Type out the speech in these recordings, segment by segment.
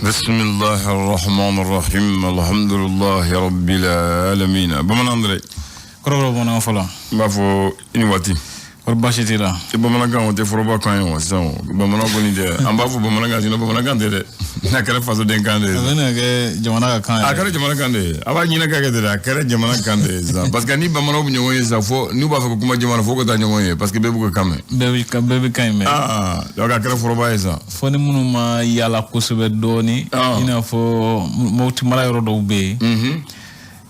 Bisimilahi rahman rahim, alhamdulilahi rabbil alamin. Bamanan dɛ. Kɔrɔbɔrɔ bamanankan fɔlɔ. N b'a fɔ i ni waati. Kɔri baasi t'i la? I bamanankan, o tɛ foroba kan ye wa sisan? O bamanan kɔni tɛ, an b'a fɔ bamanankan, sinon bamanankan tɛ dɛ, n'a kɛra fasoden kan de ye. A bɛna kɛ jamana ka kan A yɛrɛ. kɛra jamana kan de ye, a b'a ɲinɛ ka kɛ ten dɛ, a kɛra jamana kan de ye sisan, parce que ni bamananw bɛ ɲɔgɔn ye sisan, fo n'u b'a fɛ ka kuma jamana, fo ka taa ɲɔgɔn ye, parce que bɛɛ b'u ka kan mɛn. Bɛɛ bɛ kan in mɛn. Aa, donc a kɛra foroba ye sisan. Fo ni minnu ma yaala kosɛbɛ dɔɔni. I n'a fɔ Mopti mara yɔrɔ dɔw bɛ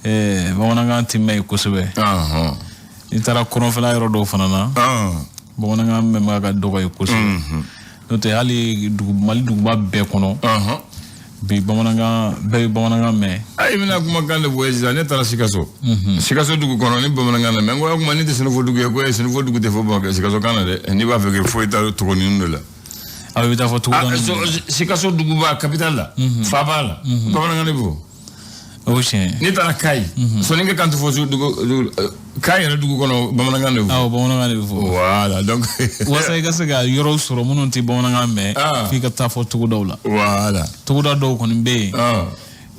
yen. Bamanankan tɛ mɛn yen kosɛbɛ. N'i taara kɔrɔnfɛla yɔrɔ dɔw fana na, bamanankan mɛnbaga ka dɔgɔ yen kosɛbɛ. N'o tɛ, hali dugu, Mali duguba bɛɛ kɔnɔ bi, bamanankan, bɛɛ bɛ bamanankan mɛn. Ayi, bɛna kumakan de fɔ ye sisan. Ne taara Sikaso, Sikaso dugu kɔnɔ ni bamanankan na mɛ. N ko o kuma ne tɛ Sɛnɛfɔ dugu ye, ko Sɛnɛfɔ dugu tɛ fɔ Bamakɔ Sikaso kan na dɛ. N'i b'a fɛ k'i foyi ta togo ninnu de la. Aw bɛ taa fɔ togoda ninnu de la. Sikaso duguba, capitale la, faaba la, bamanankan de fɔ. O ye tiɲɛ ye. N'i taara Kayi, soninke kan tɛ fɔ dugu Kayi yɛrɛ dugu kɔnɔ, bamanankan de fɔ. Awɔ, bamanankan de bɛ fɔ. Voilà, donc Walasa i ka se ka yɔrɔw sɔrɔ minnu tɛ bamanankan mɛn, f'i ka taa fɔ togodaw la. Togoda dɔw kɔni bɛ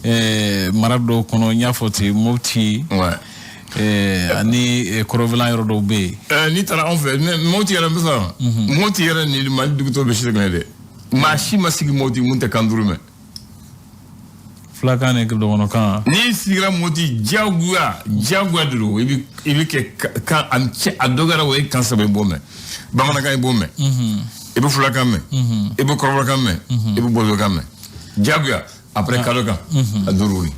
yen, mara dɔw kɔnɔ, n y'a fɔ ten, Mopti ani kɔrɔnfɛla yɔrɔ dɔw bɛ yen. N'i taara anw fɛ, Mopti yɛrɛ, n bɛ sɔrɔ Mopti yɛrɛ ni Mali dugu tɔw bɛ si kelen dɛ. Maa si ma sigi Mopti mun tɛ kan duuru mɛn. Fulakan ni dɔgɔnɔkan. N'i sigira Mopti, diyagoya diyagoya de don, i bɛ kɛ kan a cɛ a dɔgɔyara, o ye kan saba, i b'o mɛn. Bamanankan, i b'o mɛn, i bɛ fulakan mɛn, i bɛ kɔrɔbɔrɔkan mɛn, i bɛ bozokan mɛn, diyagoya. Après, kadɔkan, a duuru ni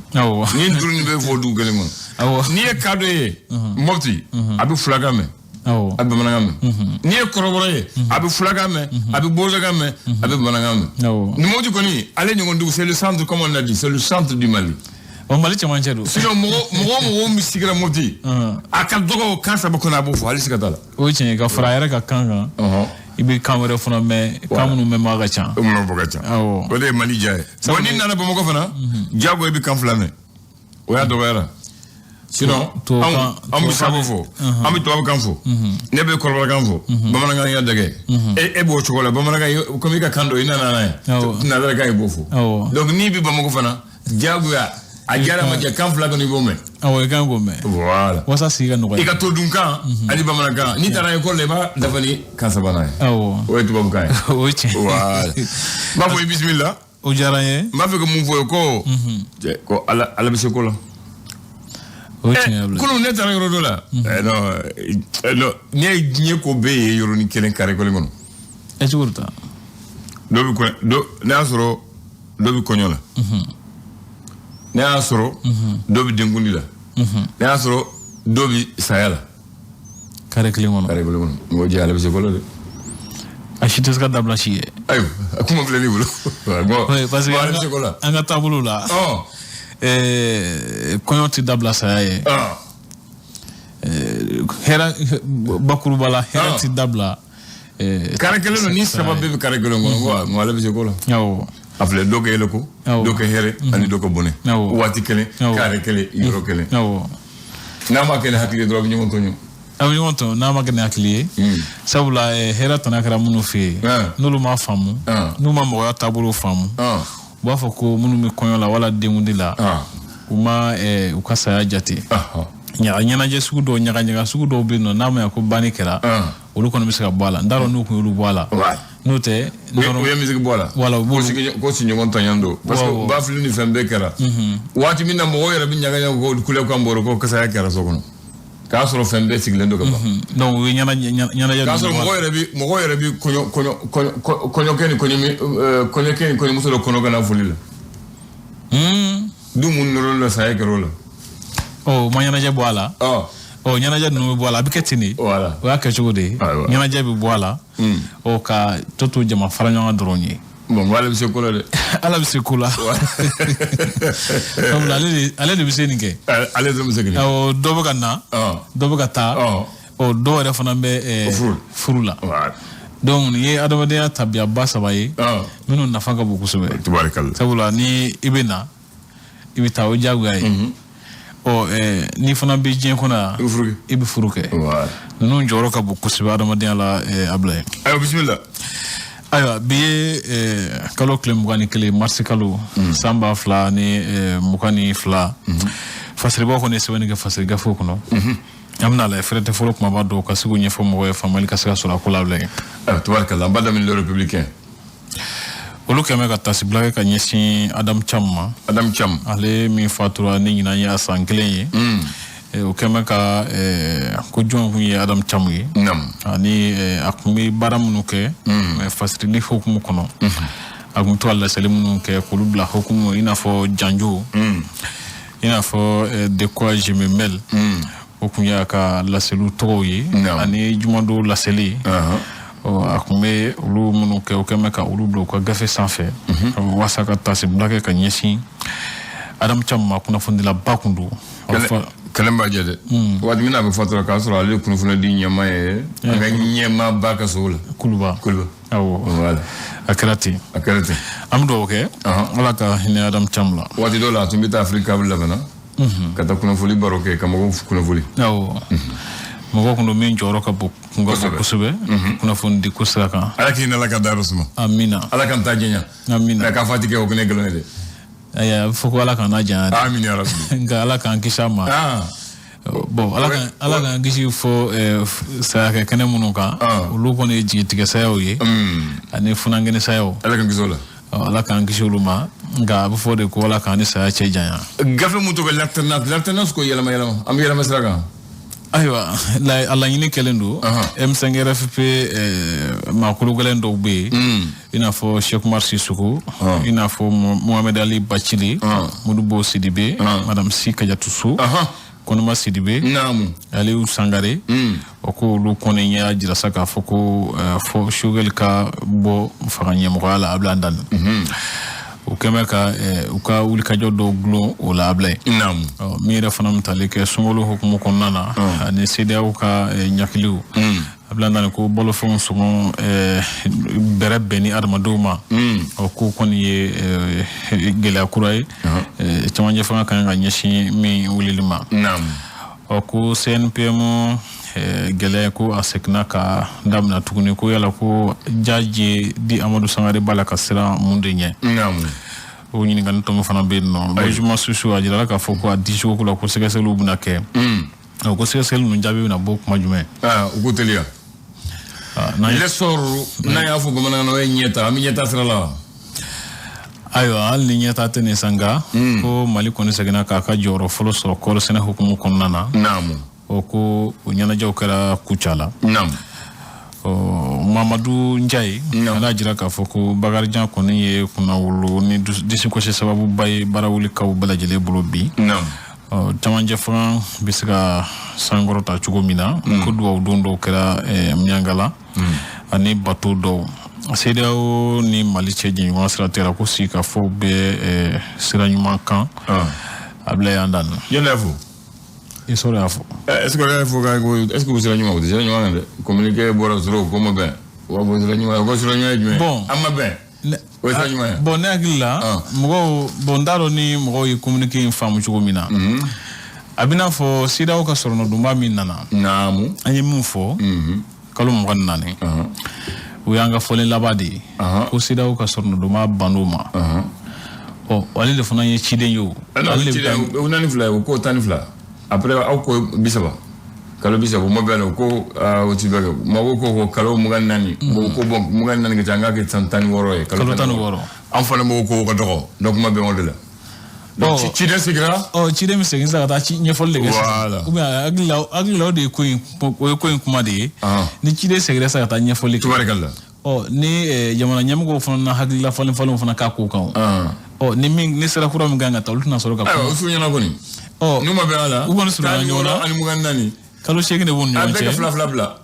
ni duuru nin bɛ fɔ dugu kelen kɔnɔ. N'i ye kadɔ ye Mopti, a bɛ fulakan mɛn, a bɛ bamanankan mɛn. N'i ye kɔrɔbɔrɔ ye, a bɛ fulakan mɛn, a bɛ bozokan mɛn, a bɛ bamanankan mɛn. Ni Mopti kɔni, ale ɲɔgɔn dugu, c'est le centre, comme on a dit, c'est le centre du Mali. O Mali cɛmancɛ don. Sinon mɔgɔ mɔgɔ min sigira Mopti, a ka dɔgɔ kan saba kɔnɔ, a b'o fɔ, hali siga t'a la. O ye tiɲɛ ye. Ka fara a yɛrɛ ka kan kan, i bɛ kan wɛrɛ fana mɛn, kan minnu mɛnbaga ka ca. O minnu bɔ ka ca. O de ye Mali diya ye. Bon, n'i nana Bamakɔ fana, diyagoya i bɛ kan fila mɛn, o y'a dɔgɔyara. Sinon Tubabukan- anw bɛ sago fɔ, an bɛ tubabukan fɔ, ne bɛ kɔrɔbɔrɔkan fɔ, bamanankan y'a dɛgɛ. E b'o cogo la, bamanankan, komi i ka kan dɔn, i nana n'a ye, nanzarakan, i b'o fɔ. Donc n'i bɛ Bamakɔ fana, diyagoya, a diyara a ma diya, kan fila kɔni i b'o mɛn. Awɔ, i kan k'o mɛn. Voilà. Walasa sigi ka nɔgɔya. I ka to dunkan ani bamanankan, n'i taara école la, i b'a dafa ni kan sabanan ye. O ye tubabukan ye. O ye tiɲɛ. Voilà, n b'a fɔ i bisimila. O diyara n ye. N b'a fɛ ka mun fɔ ye ko cɛ, ko ala bɛ se ko la. O ye tiɲɛ ye, Abulayi. Kunun ne taara yɔrɔ dɔ la, non, non, ne ye diɲɛ ko bɛɛ ye yɔrɔnin kelen, carré kelen kɔnɔ. Ɛ, cogo di tan? Dɔ bɛ kɔɲɔ dɔ, ne y'a sɔrɔ dɔ bɛ kɔɲɔ la, ne y'a sɔrɔ dɔ bɛ denkundi la, ne y'a sɔrɔ dɔ bɛ saya la. Carré kelen kɔnɔ. Carré kelen kɔnɔ. N ko jɛ, ala bɛ se ko la dɛ. A si tɛ se ka dabila si ye. Ayiwa, a kuma filɛ ne bolo. Bon, Oui, parce que bon, ala an bɛ se ko la. ka, an ka taabolo la, kɔɲɔ tɛ dabila saya ye. Hɛrɛ, bakuruba la, hɛrɛ tɛ dabila Carré kelen don, ni saya saba ye. bɛɛ bɛ carré kelen kɔnɔ, n ko ala bɛ se ko la. A filɛ, dɔ kɛ yɛlɛ ko, dɔ kɛ hɛrɛ ani dɔ kɛ bɔnɛ. Waati kelen, carré kelen, yɔrɔ kelen. N'a ma kɛ ni hakili ye dɔrɔn, a bɛ ɲɔgɔn tɔɲɔ. A bɛ ɲɔgɔn tɔɲɔ n'a ma kɛ ni hakili ye, sabula hɛrɛ tana kɛra minnu fɛ yen, n'olu m'a faamu, n'u ma mɔgɔya taabolo faamu, u b'a fɔ ko minnu bɛ kɔɲɔ la wala denkundi la, u ma u ka saya jate. Ɲɛnajɛ sugu dɔw, ɲagaɲaga sugu dɔw bɛ yen nɔ, n'a ma ɲɛ ko banni kɛra, olu kɔni bɛ se ka bɔ a la. N t'a dɔn n'u kun y'olu bɔ a la. N'o tɛ U ye musique bɔ a la. Wala, u ko ko sigiɲɔgɔn tɔɲɔn don, parce que bafili ni fɛn bɛɛ kɛra waati min na, mɔgɔw yɛrɛ bɛ ɲaga ɲaga ko kule kan bɔra ko kasaya kɛra so kɔnɔ, k'a sɔrɔ fɛn bɛɛ sigilen don ka ban. Donc u ye ɲɛnajɛ K'a sɔrɔ ninnu bɔ a la. mɔgɔw yɛrɛ bi kɔɲɔkɛ ni kɔɲɔkɛ ni kɔɲɔmuso dɔ kɔnɔ ka na foli la. Du mun nɔrɔ la, saya kɛra o la. Ɔ, u ma ɲɛnajɛ bɔ a la. Ɔ, ɲɛnajɛ ninnu bɛ bɔ a la, a bɛ kɛ ten de. O y'a kɛcogo de ye. Ɲɛnajɛ bɛ bɔ a la, ɔ, ka tɔ to jama fara ɲɔgɔn kan dɔrɔn ye. Bon, ala bɛ se ko la dɛ. Ala bɛ se ko la, sabula ale de bɛ se nin kɛ. Ale de bɛ se kɛ. Awɔ, dɔ bɛ ka na, dɔ bɛ ka taa, ɔ, dɔw yɛrɛ fana bɛ furu. Furu la. Donc nin ye adamadenya tabiyaba saba ye minnu nafa ka bon kosɛbɛ. Tubarikalla. Sabula ni i bɛ na, i bɛ taa, o diyagoya ye. Ɔ, n'i fana bɛ diɲɛ kɔnɔ yan, I bɛ furu kɛ. I bɛ furu kɛ. Ninnu jɔyɔrɔ ka bon kosɛbɛ adamadenya la, Abulaye. Ayiwa, bisimila. Ayiwa, bi ye kalo tile 21, marisi kalo, san 2022. Fasiribaw kɔni ye sɛbɛnni kɛ fasiri gafew kɔnɔ. An bɛna lajɛ fɛrɛ tɛ fɔlɔ kumaba dɔw ka se k'u ɲɛfɔ mɔgɔw ye, faamuyali ka se ka sɔrɔ a ko la bilen. Tubarikala, an b'a daminɛ Le Républicain. Olu kɛmɛ ka tasibila kɛ ka ɲɛsin Adamu Camu ma. Adamu Camu. Ale min fatura ni ɲinan ye a san 1 ye. O kɛmɛ ka ko jɔn kun ye Adamu Camu ye? Ani a kun bɛ baara minnu kɛ fasirili hukumu kɔnɔ, a kun bɛ to ka laseli minnu kɛ k'olu bila hukumu, i n'a fɔ janjo, i n'a fɔ De quoi je me mêle, o kun y'a ka laseliw tɔgɔw ye, ani jumadon laseli. A kun bɛ olu minnu kɛ, o kɛmɛ ka olu bila u ka gafe sanfɛ walasa ka tasibila kɛ ka ɲɛsin Adamu Camu ma. Kunnafonidilaba kun don. Kɛlɛ b'a jɛ dɛ. Waati min na a bɛ fatura, k'a sɔrɔ ale ye kunnafonidi ɲɛmaa ye, an ka ɲɛmaaba ka so la. Kuluba. Kuluba. Awɔ. Voilà. A kɛra ten. A kɛra ten. An bɛ dugawu kɛ, Ala ka hinɛ Adamu Camu la. Waati dɔ la, a tun bɛ taa Afiriki Kabila la fana ka taa kunnafoni baro kɛ, ka mɔgɔw kunnafoni. Awɔ, mɔgɔ kun don min jɔyɔrɔ ka bon, kun ka bon kosɛbɛ kunnafoni di ko sira kan. Ala k'i n'Ala ka dayɔrɔ suma. Amina. Ala k'an ta jɛnya. Amina. K'a fɔ a ti kɛ, o kɛnɛ nkalon ye dɛ. Ayiwa, a bɛ fɔ ko Ala k'an n'a janya dɛ. Amin ya Rabbi. Nka Ala k'an kisi a ma. Bon, Ala k'an kisi fɔ saya kɛ kɛnɛ minnu kan, olu kɔni ye jigitigɛ sayaw ye ani funankɛnɛ sayaw. Ala k'an kisi o la. Ala k'an kisi olu ma, nka a bɛ fɔ de ko Ala k'an ni saya cɛ janya. Gafe mun tɔgɔ L'Alternance, L'Alternance ko yɛlɛma yɛlɛma, an bɛ yɛlɛma sira kan. Ayiwa, a laɲini kɛlen don M5 RFP maakolo gɛlɛn dɔw bɛ yen, i n'a fɔ Cheikh Oumar Sissoko, i n'a fɔ Mohamed Ali Bathily, Modibo Sidibé, Madame Sy Kadiatou Sow, Kɔnɔma Sidibé, Aliou Sangare. O ko olu kɔni y'a jira sa k'a fɔ ko fɔ Choguel ka bɔ fanga ɲɛmɔgɔya la, a bila an dan. U kɛmɛ ka u ka wulikajɔ dɔw gulon o la, a bila yen. Min yɛrɛ fana bɛ tali kɛ sunkalo hukumu kɔnɔna na ani CEDEAO ka ɲakiliw, a bila dan ko balofɛnw sɔngɔ bɛrɛ bɛn ni adamadenw ma, o ko kɔni ye gɛlɛya kura ye cɛmancɛ fanga kan ka ɲɛsin min wulili ma. Ɔ ko CNPM gɛlɛya ko a seginna ka daminɛ tuguni, ko yala ko jaje di Amadu Sangare b'a la ka siran mun de ɲɛ? O ɲininkali tɔmɔ fana bɛ yen nɔ. Logement sociaux, a jirala k'a fɔ ko a dicogo ko la, ko sɛgɛsɛgɛliw bɛna kɛ. O ko sɛgɛsɛgɛli ninnu jaabi bɛna bɔ kuma jumɛn? U k'u teliya. L'essor, n'an y'a fɔ bamanankan na, o ye ɲɛta, an bɛ ɲɛta sira la. Ayiwa, hali ni ɲɛta tɛ nin san, nka ko Mali kɔni seginna k'a ka jɔyɔrɔ fɔlɔ sɔrɔ kɔɔri sɛnɛ hukumu kɔnɔna na. O ko o ɲɛnajɛw kɛra Kucala. Mamadu Njaye, ale y'a jira k'a fɔ ko Bakarijan kɔni ye kunnawolo ni disikosi sababuba ye baarawulikaw bɛɛ lajɛlen bolo bi. Camancɛ fanga bɛ se ka sankɔrɔta cogo min na, ko dugawudon dɔw kɛra Miɲankala ani bato dɔw. CEDEAO ni Mali cɛ jɛɲɔgɔnya siratigɛ la, ko sigikafɔw bɛ sira ɲuman kan, a bila y'an dan. Jɔn y'a fɔ? Essor y'a fɔ. Est-ce que y'a fɔ ko est-ce que u sira ɲuman, u tɛ sira ɲuman kan dɛ. Communiqué bɔra sɔrɔ ko ma bɛn. U b'a fɔ sira ɲuman, ko sira ɲuman ye jumɛn ye? Bon. An ma bɛn. O ye sira ɲuman ye. Bon, ne hakili la, mɔgɔw, bon, n t'a dɔn ni mɔgɔw ye communiqué in faamu cogo min na. A bɛ n'a fɔ CEDEAO ka sɔrɔnɔdonba min nana. An ye mun fɔ? Kalo 24. O y'an ka fɔlen laban de ye. Ko CEDEAO ka sɔrɔnɔdonba bann'o ma. Ɔ, ale de fana ye ciden ye o. Ale de bɛ taa o 42, o ko 12. Après aw ko 30. Kalo 30, o ma bɛn, o ko o ti bɛ kɛ. Mɔgɔw ko kalo 24. O ko bon, 24 ka ca, an k'a kɛ san 16 ye. Kalo 16. An fana mɔgɔw ko o ka dɔgɔ. Donc kuma bɛn o de la. Donc ciden seginna. Ɔ, ciden bɛ segin sisan ka taa ci ɲɛfɔli de kɛ sisan. Voilà. Ou bien hakili la o de ye ko in, o ye ko in kuma de ye. Ni ciden seginna sisan ka taa ɲɛfɔli kɛ. Tubarikala. Ɔ, ni jamana ɲɛmɔgɔw fana na hakilila falen falenw fana k'a ko kan o. Ɔ, ni min ni sira kura min kan ka ta, olu tɛna sɔrɔ ka Ayiwa, o surunyana kɔni. Ɔ, N'u ma bɛn a la. U kɔni surunyana ɲɔgɔn na. Ani 24. Kalo 8 de b'u ni A ɲɔgɔn bɛɛ ka cɛ. fila fila bila.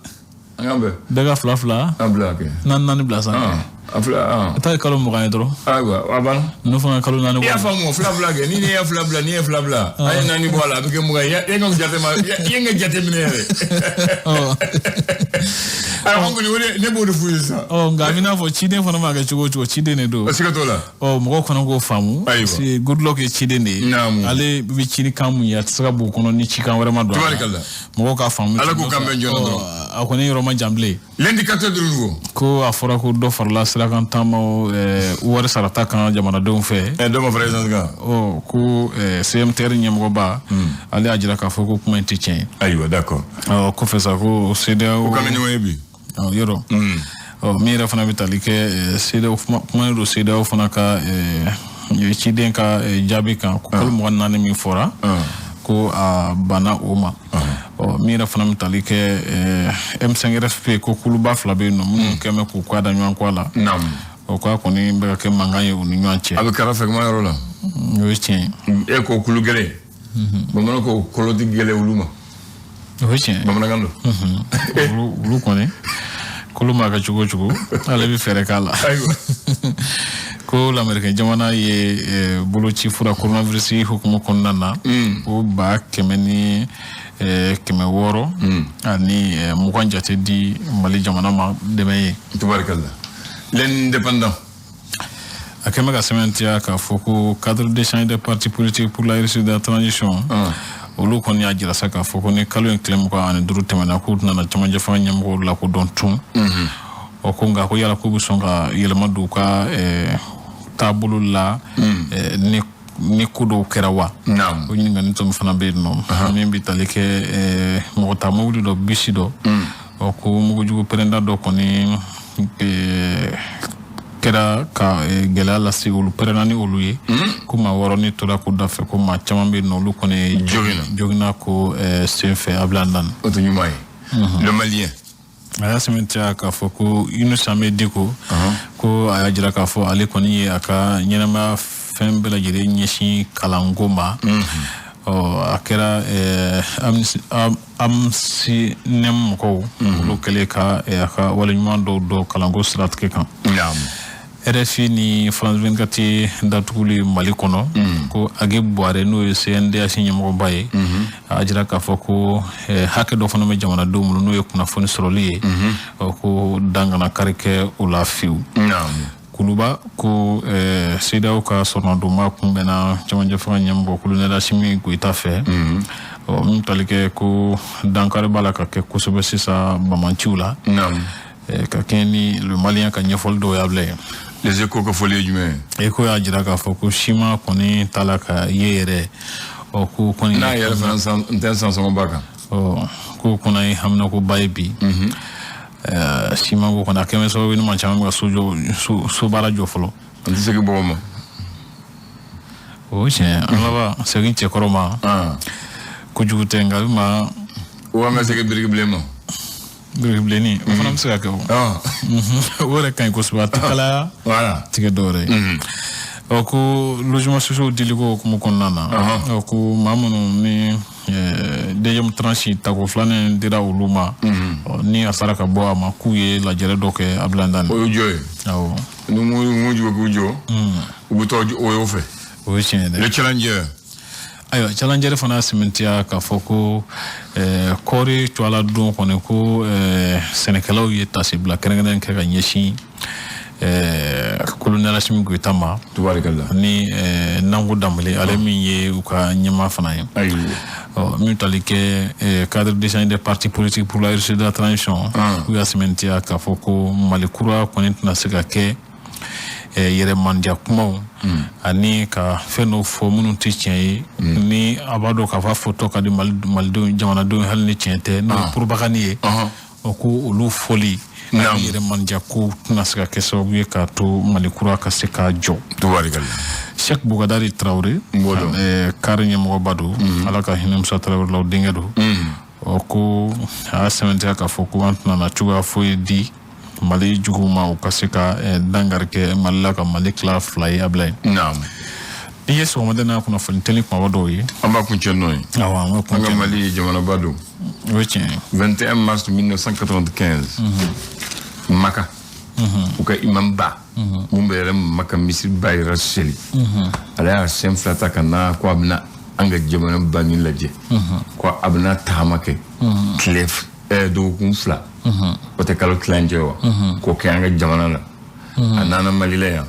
An k'an bɛn. Bɛɛ ka fila fila. An bila kɛ. Naani naani bila sanfɛ. A fila. A ta ye kalo 20 ye dɔrɔn. Ayiwa, a banna. Ninnu fana kalo 4. I y'a faamu, fila fila kɛ. Ni ne ye fila bila, ni ye fila bila, an ye 4 bɔ a la, a bɛ kɛ 20 ye. E ka jate ma, i ye n ka jate minɛ yɛrɛ. Ayiwa, an kɔni o de, ne b'o de f'u ye sisan. Ɔ, nka a bɛ n'a fɔ ciden fana maa kɛ cogo o cogo, ciden de don. Siga t'o la. Ɔ, mɔgɔw fana k'o faamu. Ayiwa. Goodluck ye ciden de ye. Naamu. Ale bɛ ci kan mun ye, a tɛ se ka b'o kɔnɔ ni cikan wɛrɛ ma don a la. Tubarikala. Mɔgɔw k'a faamu. Ala k'u kan bɛn joona dɔrɔn. A kɔni yɔrɔ ma jan bilen. L'indicateur du renouveau. Ko a fɔra ko dɔ farala sira sirakan taamaw wari sarata kan jamanadenw fɛ. Dɔ ma fara essence kan. Ɔ ko CMTR ɲɛmɔgɔba, ale y'a jira k'a fɔ ko kuma in tɛ tiɲɛ ye. Ayiwa, d'accord. Ɔ kɔfɛ sa, ko CEDEAO. O kan ka ɲɔgɔn ye bi. Ɔ yɔrɔ. Ɔ min yɛrɛ fana bɛ tali kɛ CEDEAO, kuma don CEDEAO fana ka ciden ka jaabi kan ko kalo 24 min fɔra, ko a banna o ma. Ɔ min yɛrɛ fana bɛ tali kɛ M5 RFP, ko kuluba fila bɛ yen nɔ minnu kɛn bɛ k'u k'a da ɲɔgɔn kɔ a la. O k'a kɔni bɛ ka kɛ mankan ye u ni ɲɔgɔn cɛ. A bɛ kɛra fɛgɛma yɔrɔ la. O ye tiɲɛ ye. E ko kulu gɛlɛn. Bamananw ko kolo tɛ gɛlɛn olu ma. O ye tiɲɛ ye. Bamanankan don. Olu kɔni, kolo maa kɛ cogo o cogo, ale bɛ fɛɛrɛ k'a la. Ayiwa. Ko lamɛrikɛn jamana ye boloci fura coronavirus hukumu kɔnɔna na, o 100 620 jate di Mali jamana ma dɛmɛ ye. Tubarikalla. L'Indépendant. A kɛn bɛ ka sɛbɛntiya k'a fɔ ko cadre d'échange des partis politiques pour la réussite de la transition, olu kɔni y'a jira sa k'a fɔ ko ni kalo in tile 25 tɛmɛna, k'u tɛna na cɛmancɛ fanga ɲɛmɔgɔw lakodɔn tun. Ɔ ko nka ko yala k'u bɛ sɔn ka yɛlɛma don u ka taabolo la ni ko dɔw kɛra wa? O ɲininkali tɔ min fana bɛ yen nɔ, min bɛ tali kɛ mɔgɔ ta mobili dɔ, bisi dɔ, ɔ ko mugujugu pɛrɛnda dɔ kɔni kɛra ka gɛlɛya lase olu, pɛrɛnna ni olu ye, ko maa wɔɔrɔ ni tora ko da fɛ, ko maa caman bɛ yen nɔ, olu kɔni joginna ko sen fɛ a bila naani. O tɛ ɲuman ye. Le Malien. A y'a sɛmɛntiya k'a fɔ ko Yunus Amɛ Diko, ko a y'a jira k'a fɔ ale kɔni ye a ka ɲɛnamaya fɛn bɛɛ lajɛlen ɲɛsin kalanko ma. Ɔ a kɛra AMSINEM mɔgɔw, olu kɛlen ka a ka waleɲuman dɔw dɔn kalanko siratigɛ kan. RFI ni France 24 datuguli Mali kɔnɔ, ko Age Buware, n'o ye CNDH ɲɛmɔgɔba ye, a jira k'a fɔ ko hakɛ dɔ fana bɛ jamanadenw bolo, n'o ye kunnafoni sɔrɔli ye, ko dan kana kari kɛ o la fiyewu. Kuluba, ko CEDEAO ka sɔrɔnadonba kunbɛnna cɛmancɛ fanga ɲɛmɔgɔ colonel Asimi Goyita fɛ. Ɔ min tali kɛ ko dankari b'a la ka kɛ kosɛbɛ sisan bamanciw la, ka kɛɲɛ ni Le Malien ka ɲɛfɔli dɔw y'a bila yen. Les Échos ka fɔli ye jumɛn ye? Échos y'a jira k'a fɔ ko siman kɔni t'a la ka ye yɛrɛ. Ɔ ko kɔni. N'a yɛrɛ fana n tɛ san sɔngɔba kan. Ɔ ko kɔni ye haminakoba ye bi. Siman ko kɔni, a kɛn bɛ sababu ye ni maa caman bɛ ka so jɔ, so baara jɔ fɔlɔ. An tɛ segin bɔgɔ ma. O ye tiɲɛ, an laban segin cɛkɔrɔ ma. Kojugu tɛ, nka a bɛ maa. O an ka segin biriki bilen ma. Biriki bilenni, o fana bɛ se ka kɛ o. O yɛrɛ ka ɲi kosɛbɛ, a tɛ kalaya. Tigɛ dɔwɛrɛ ye. Ɔ ko logement sociaux diliko hukumu kɔnɔna na, ɔ ko maa minnu ni deuxième tranche tako filanan dira olu ma, ni a sara ka bɔ a ma, k'u ye lajɛrɛ dɔ kɛ a bila o ye jɔ ye. Awɔ. Ni mun ju k'u jɔ, u bɛ taa o y'o fɛ. O ye tiɲɛ ye dɛ. Le Challenger. Ayiwa, Challenger fana y'a sɛmɛntiya k'a fɔ ko kɔɔri cuwala don kɔni, ko sɛnɛkɛlaw ye tasibila kɛrɛnkɛrɛn kɛ ka ɲɛsin colonel Asimi Goyita ma. Tubarikala. Ni Nango Danbele, ale min ye u ka ɲɛmaa fana ye. Ayiwa. Ɔ min tali kɛ cadre d'échange des partis politiques pour la réussite de la transition, k'u y'a sɛmɛntiya k'a fɔ ko Mali kura kɔni tɛna se ka kɛ yɛrɛ mandiya kumaw ani ka fɛn dɔw fɔ minnu tɛ tiɲɛ ye, ni a b'a dɔn k'a fɔ a fɔtɔ ka di Malidenw, jamanadenw, hali ni tiɲɛ tɛ, n'o ye propagande ye. Ɔ ko olu fɔli ani yɛrɛ mandiya ko tɛna se ka kɛ sababu ye k'a to Mali kura ka se ka jɔ. Tubarikala. Cheikh Bougadari Traoré, kari ɲɛmɔgɔba don, Ala ka hinɛ Musa Traoré la, o denkɛ don. Ɔ ko a y'a sɛmɛntiya k'a fɔ ko an tɛna na cogoya foyi di Mali juguw ma, u ka se ka dankari kɛ Mali la, ka Mali tila fila ye a bila yen. N'i ye sɔgɔmada n'a kunnafoni teli kumaba dɔw ye. An b'a kuncɛ n'o ye. Awɔ, an b'a kuncɛ. An ka Mali ye jamanaba don. O ye tiɲɛ ye. 21 mars 1995, Maka, u ka imam ba mun bɛ yɛrɛ Maka misiri ba yɛrɛ seli, ale y'a sen fila ta ka na ko a bɛna an ka jamana ba nin lajɛ, ko a bɛna taama kɛ tile dɔgɔkun 2, o tɛ kalo tilancɛ wa, k'o kɛ an ka jamana la. A nana Mali la yan,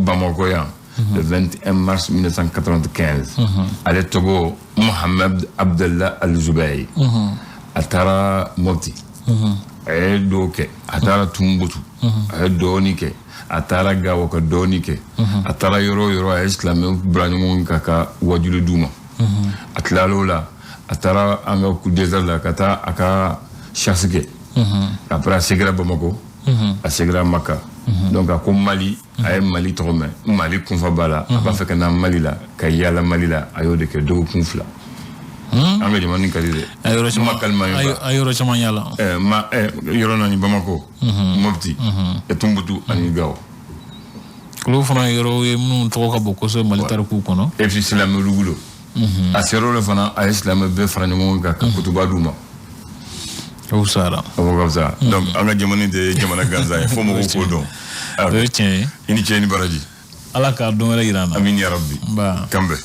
Bamakɔ yan, le 21 mars 1995. Ale tɔgɔ Mohamed Abdallah Al-Zubayi. A taara Mopti, a ye dɔw kɛ, a taara Tumbutu, a ye dɔɔni kɛ. A taara Gawo ka dɔɔni kɛ. A taara yɔrɔ o yɔrɔ, a ye silamɛw bila ɲɔgɔn kan ka wajuli d'u ma. A tilal'o la, a taara an ka désert la ka taa a ka chasse kɛ. Après, a segira Bamakɔ, a segira Maka. Donc a ko Mali, a ye Mali tɔgɔ mɛn, Mali kunfa b'a la, a b'a fɛ ka na Mali la ka yaala Mali la. A y'o de kɛ dɔgɔkun 2. An ka jamana ka di dɛ. A yɔrɔ caman, a yɔrɔ caman yaala. Ma yɔrɔ naani: Bamakɔ, Mopti, Tunbutu ani Gawo. Olu fana ye yɔrɔw ye minnu tɔgɔ ka bon kosɛbɛ Mali tarikuw kɔnɔ. Et puis silamɛ dugu don. A ser'o la fana, a ye silamɛ bɛɛ fara ɲɔgɔn kan ka kutuba d'u ma. O fisayara. O ka fisa. Donc an ka jamana in tɛ jamana gansan ye, fo mɔgɔw k'o dɔn. O ye tiɲɛ ye. I ni ce, i ni baraji. Ala k'a don wɛrɛ yira an na. Amin ya rabbi. Nba. Kanbɛ.